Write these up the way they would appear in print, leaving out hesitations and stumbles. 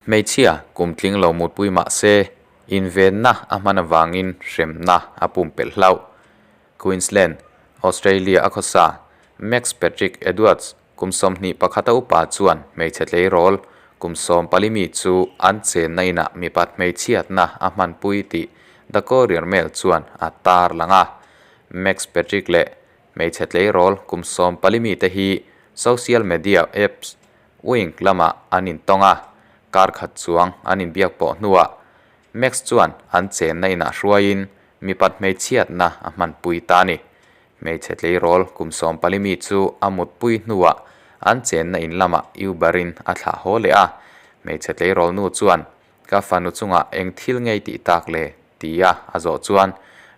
Hmeichhia kum tling lo mutpui mah se, invenna a hman avangin hremna a pumpelh hlauh. Queensland, Australia a khawsa Max Patrick Edwards kum 21 a upa chuan hmeichhe tleirawl kum 14 mi chu an chenna inah mipat hmeichhiatna a hmanpui tih The Courier Mail chuan a tar lang a. Max Patrick leh hmeichhe tleirawl kum 14 mi te hi social media apps Wing lamah an intawng a, kar khat chuang an inbiak pawh hnuah Max chuan an chenna inah hruaiin mipat hmeichhiatna a hmanpui ta a ni. Hmeichhe tleirawl kum 14 mi chu a mutpui hnuah an chenna in lamah Uber-in a thlah haw leh a, hmeichhe tleirawl nu chuan Ka fanu chungah eng thil ngei tih tak le? tia a zawh chuan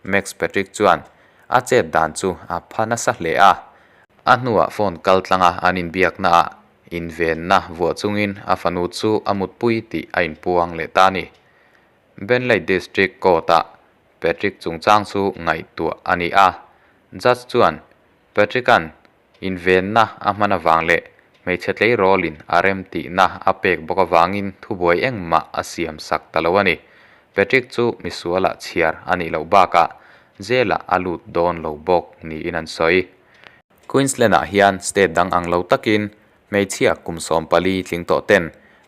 Max Patrick chuan a chet dan chu a pha nasa hle a. A hnuah phone kal tlanga an inbiaknaah invenna vuah chungin a fanu chu a mutpui tih a inpuang leh ta a ni. Benley District Court-ah Patrick chungchang chu ngaihtuah a ni a, Judge chuan Patrick-a'n Invenna a hman avang leh hmeichhe tleirawlin a rem tihna a pek bawk avangin thubuai engmah a siam sak ta lo a ni. Patrick chu misualah chhiar a nih loh bakah jail-ah a lut dawn lo bawk niin an sawi. Queensland-ah hian state dang ang lo takin hmeichhia kum 14 tling tawh ten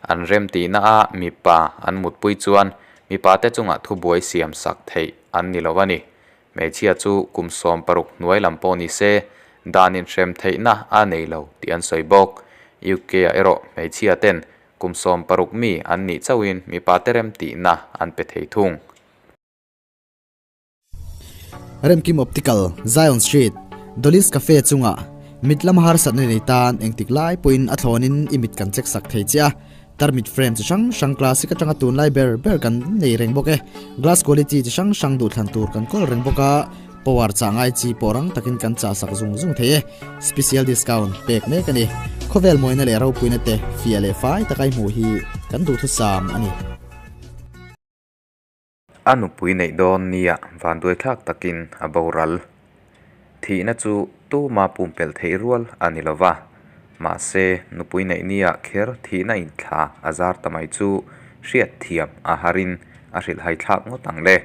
an rem tihna a mipa an mutpui chuan mipate chungah thubuai siam sak theih an ni lo a ni. Hmeichhia chu kum 16 hnuai lam pawh ni se, dan inhrem theihna a nei lo tih an sawi bawk. UK-ah erawh hmeichhia ten kum 16 mi an nih chauhin mipa te rem tihna an pe thei thung. Remkim Optical, Zion Street, Dolly's Cafe chungah mit lama harsatna nei tan engtik lai pawhin a thlawnin i mit kan check sak thei che a. Tarmit frame chi hrang hrang classic atanga tunlai ber ber kan nei reng bawk e. Glass quality chi hrang hrang duhthlan tur kan kawl reng bawk a, power chah ngai chi pawh rang takin kan chah sak zung zung thei e. Special discount pek mek a ni. Khawvel mawina leh ropuina te fiah leh fai taka i hmuh hi kan duhthusam a ni. A nupui neih dawn nia vanduaithlak takin a boral. Thihna chu tuma pumpelh theih rual a ni lova, mahse nupui neih nia kher thihna inthla a zar ta mai chu hriat thiam a harin a hrilhhai thlak ngawt ang le.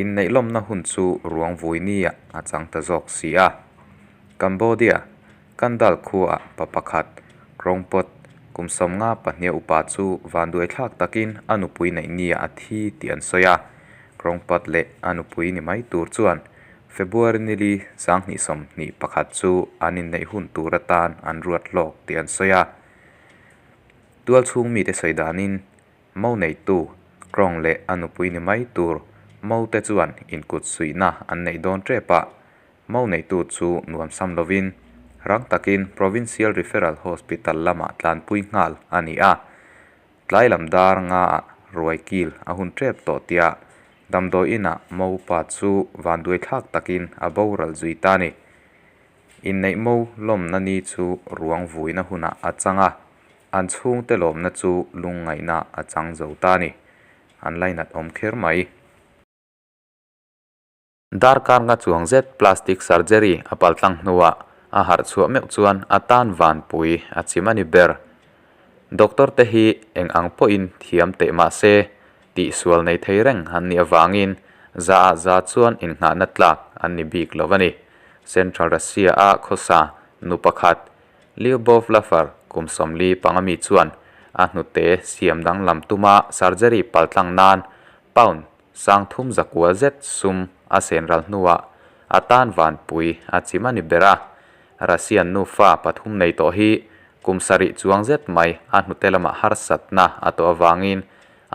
Inneih lawmna hun chu ruang vui nia a chang ta zawk si a. Cambodia Kandal khuaah pa pakhat, Krongpot, kum 52 upa chu vanduaithlak takin a nupui neih nia a thi tih an sawi a. Krongpot leh a nupui ni mai tur chuan February nili 2021 chu an inneih hun tur atan an ruat hlawk tih an sawi a. Tualchhung mite sawi danin Mo neitu, Krong leh a nupui ni mai tur Mo te chuan inkut suihna an neih dawn tep a. Mo neitu chu nuam sam lovin rang takin Provincial Referral Hospital lamah tlanpui nghal a ni a. Tlai lam dar ngaah ruai kil a hun tep tawh tia damdawi inah Mo pa chu vanduaithlak takin a boral zui ta a ni. Inneih mo lawmna ni chu ruang vuina hunah a chang a, an chhungte lawmna chu lungngaihna a chang zo ta a ni. An lainat awm kher mai. Darkar nga chuang zet plastic surgery a paltlang hnuah a harh chhuah meuh chuan a tan vanpui a chim a ni ber. Doctor te hi eng ang pawhin thiam teh mah se, tihsual nei thei reng an nih avangin za ah za chuan innghahna tlak an ni bik lo a ni. Central Russia-a khawsa nu pakhat, Lyubov Lafar kum 45 mi chuan a hnute siam danglam tuma surgery paltlang nan pound 3900 zet sum a sen ral hnuah a tan vanpui a chim a ni ber a. Russian nufa pathum nei tawh hi kum 7 chuang zet mai a hnute lamah harsatna a tawh avangin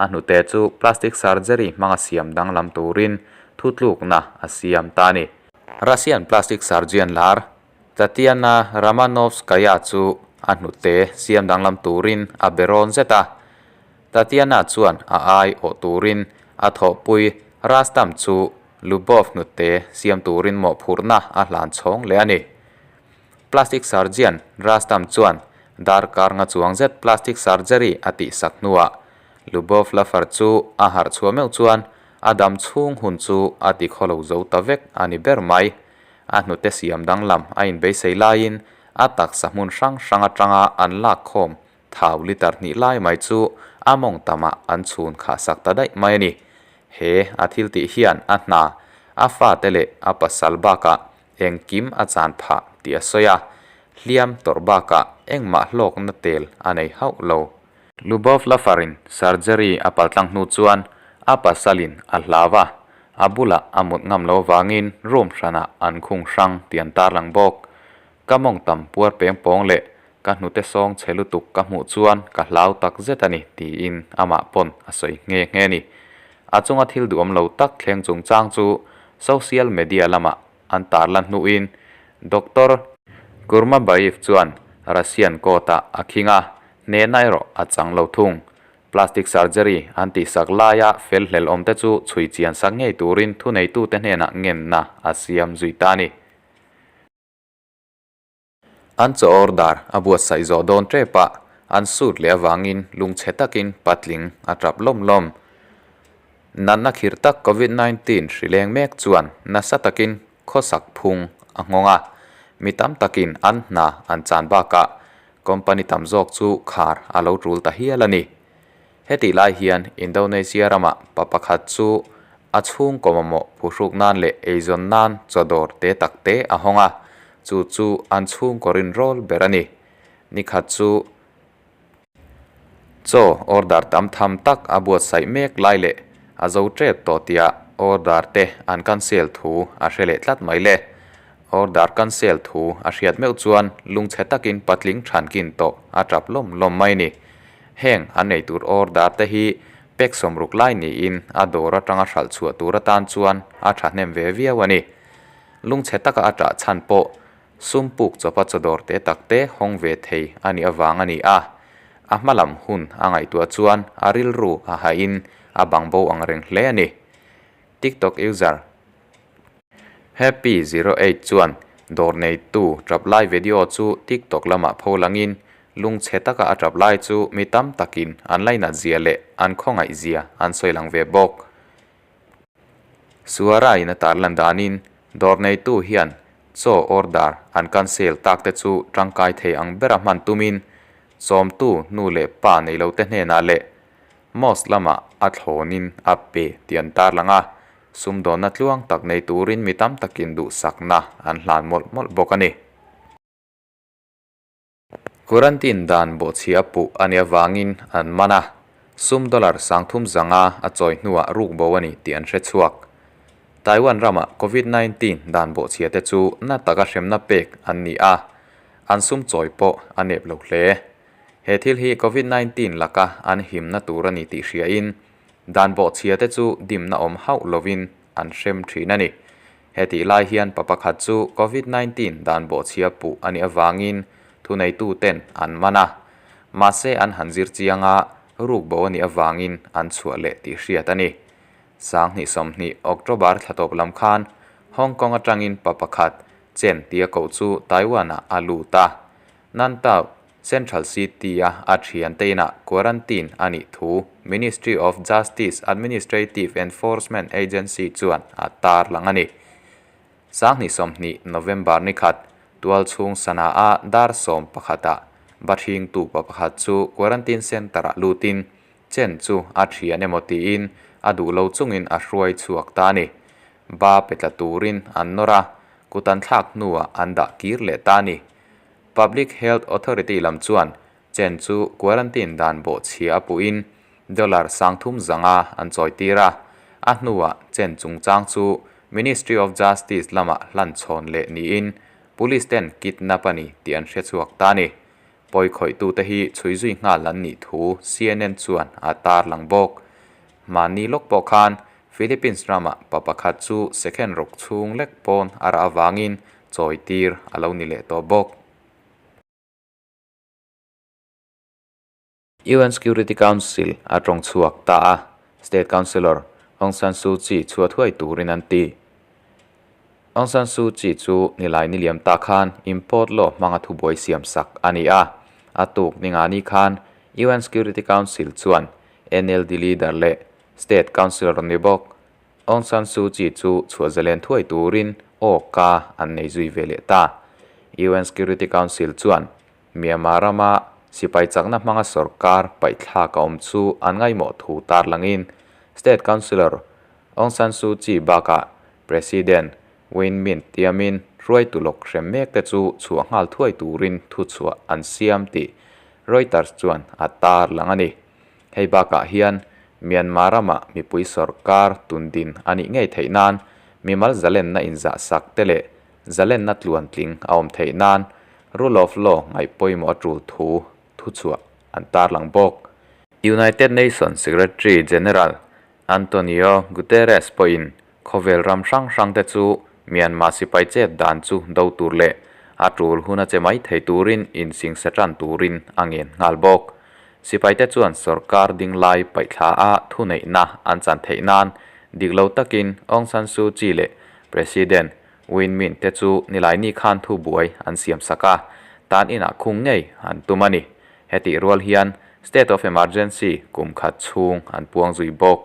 a hnute chu plastic surgery hmanga siam danglam turin thutlukna a siam ta a ni. Russian plastic surgeon lar Tatiana Ramanovskaya chu a hnute siam danglam turin a be rawn zet a. Tatiana chuan a ai awh turin a thawhpui Rustam chu Lubov hnute siam turin mawhphurhna a hlan chhawng leh a ni. Plastic surgeon Rustam chuan darkar nga chuang zet plastic surgery a tihsak hnuah Lubov Lafar chu a harh chhuah meuh chuan a dam chhung hun chu a ti khaw lo zo ta vek a ni ber mai. A hnute siam danglam a inbeisei laiin a taksa hmun hrang hrang atanga an lak khawm thau litre hnih lai mai chu a mawng tamah an chhun khah sak ta daih mai a ni. He a thil tih hian a hna, a fate leh a pasal bakah engkim a chan phah tih a sawi a, hliam tawrh bakah engmah hlawkna tel a nei hauh lo. Lubov Lafarin surgery a paltlang hnu chuan a pasalin a hlau a, a bulah a mut ngam lo vangin room hranah an khung hrang tih an tarlang bawk. Ka mawng tam puar peng pawng leh ka hnute sawng chhe lutuk ka hmuh chuan ka hlau tak zet a ni tiin amah pawn a sawi nghe nghe a ni. A chunga thil duhawm lo tak thleng chungchang chu social media lamah an tarlan hnuin Doctor Kurmabayev chuan Russian court-ah a khing a, hnehna erawh a chang lo thung. Plastic surgery an tihsak laia fel hlel awmte chu chhui chian sak ngei turin thuneitute hnenah ngenna a siam zui ta a ni. An chaw order a buatsaih zawh dawn tep a, an sut leh avangin lungchhe takin patling a tap lawm lawm. Natna khirh tak Covid 19 hri leng mek chuan nasa takin khawsak phung a nghawng a, mi tam takin an hna an chan bakah company tam zawk chu khar a lo tul ta hial a ni. Hetih lai hian Indonesia ramah pa pakhat chu a chhungkaw mamawh phuhruk nan leh eizawn nan chaw dawr te tak te a hawng a, chu chu an chhungkaw rinrawl ber a ni. Nikhat chu chaw order tam tham tak a buatsaih mek lai leh a zo tep tawh tia order te an cancel thu a hre leh tlat mai le. Order cancel thu a hriat meuh chuan lungchhe takin patling thankin tawh a tap lawm lawm mai ni. Heng an ei tur order te hi pek sawmruk lai niin a dawr atanga hralh chhuah tur atan chuan a thahnem ve viau a ni. Lungchhe taka a tah chhan pawh sum puk chawpa chawdawr te tak te hawng ve thei a nih avang a ni a. A hma lam hun a ngaihtuah chuan a rilru a hahin a bang bo ang reng hle a ni. TikTok user Happy 08 chuan dawr neitu tap lai video chu TikTok lamah pho langin lungchhe taka a tap lai chu mi tam takin an lainat zia leh an khawngaih zia an sawi lang ve bawk. Suara in a tarlan danin dawr neitu hian chaw order an cancel tak te chu tangkai thei ang bera hman tumin chawmtu nu leh pa nei lo te hnenah leh Mosque lamah a thlawnin a pe tih an tarlang a, sumdawnna tluang tak nei turin mi tam takin duhsakna an hlan mawlh mawlh bawk a ni. Quarantine dan bawhchhia puh a nih avangin an man a, sum dollar sangthum zanga a chawi hnuah ruk bo a ni tih an hre chhuak. Taiwan ramah Covid 19 dan bawhchhia te chu na taka hremna pek an ni a, an sum chawi pawh a nep lo hle. He thil hi Covid 19 laka an himna tur a ni tih hriain dan bawhchhia te chu dimna awm hauh lovin an hrem thin a ni. Hetih lai hian pa pakhat chu Covid 19 dan bawhchhia puh a nih avangin thuneitu ten an man a, mahse an han zir chiang a, ruk bo a nih avangin an chhuah leh tih hriat a ni. 2020 October thla tawp lam khan Hong Kong atangin pa pakhat Chen tia koh chu Taiwan-ah a lut a, Nantau Central City-a a thiante inah quarantine a nih thu Ministry of Justice Administrative Enforcement Agency chuan a tarlang a ni. 2020 November ni khat tualchhung Sanaa dar 11 ah Bathingtu pa pakhat chu quarantine centre-ah lutin Chen chu a thian emaw tiin a duh lo chungin a hruai chhuak ta a ni. Ba pe tla turin an nawr a, kut an thlak hnuah an dah kir leh ta a ni. Public Health Authority lam chuan Chen chu quarantine dan bawhchhia a puhin dollar 3500 an chawi tir a, a hnuah Chen chungchang chu Ministry of Justice lamah hlan chhawn leh niin Police ten kidnap a ni tih an hre chhuak ta a ni. Pawi khawihtute hi chhui zui nghal an nih thu CNN chuan a tarlang bawk. Mahni lawk pawh khan Philippines ramah pa pakhat chu second rawk chhung lek pawn a rah avangin chawi tir a lo ni leh tawh bawk. UN Security Council a tawng chhuak ta a, State Councillor Aung San Suu Kyi chhuah thuai turin an ti. Aung San Suu Kyi chu nilai ni liam ta khan import law hmanga thubuai siam sak a ni a, a tuk ni nga ni khan UN Security Council chuan NLD leader leh State Councillor ni bawk Aung San Suu Kyi chu chhuah zalen thuai turin aw ka an nei zui ve leh ta. UN Security Council chuan Myanmar rama. sipai chakna hmanga sorkar paihthlak a awm chu an ngaihmawh thu tarlangin State Councillor Aung San Suu Kyi bakah President Win Myint tiamin hruaitu lawk hrem mek te chu chhuah nghal thuai turin thuchhuah an siam tih Reuters chuan a tarlang a ni. Hei bakah hian Myanmar ramah mipui sorkar tundin a nih ngei theih nan mimal zalenna inzahsak te leh zalenna tluantling a awm theih nan rule of law ngaih pawimawh a tul thu thuchhuah an tarlang bawk. United Nations Secretary General Antonio Guterres pawhin khawvel ram hrang hrang te chu Myanmar sipai chet dan chu do tur leh a tul hun a che mai thei turin insingsa tan turin a ngen nghal bawk. Sipai te chuan sorkar ding lai paihthla a thuneihna an chan theih nan dik lo takin Aung San Suu Kyi leh President Win Myint te chu Nilaini khan thubuai an siam sak a, tan inah khung ngei an tum a ni. Hetih rual hian State of Emergency kum khat chhung an puang zui bawk.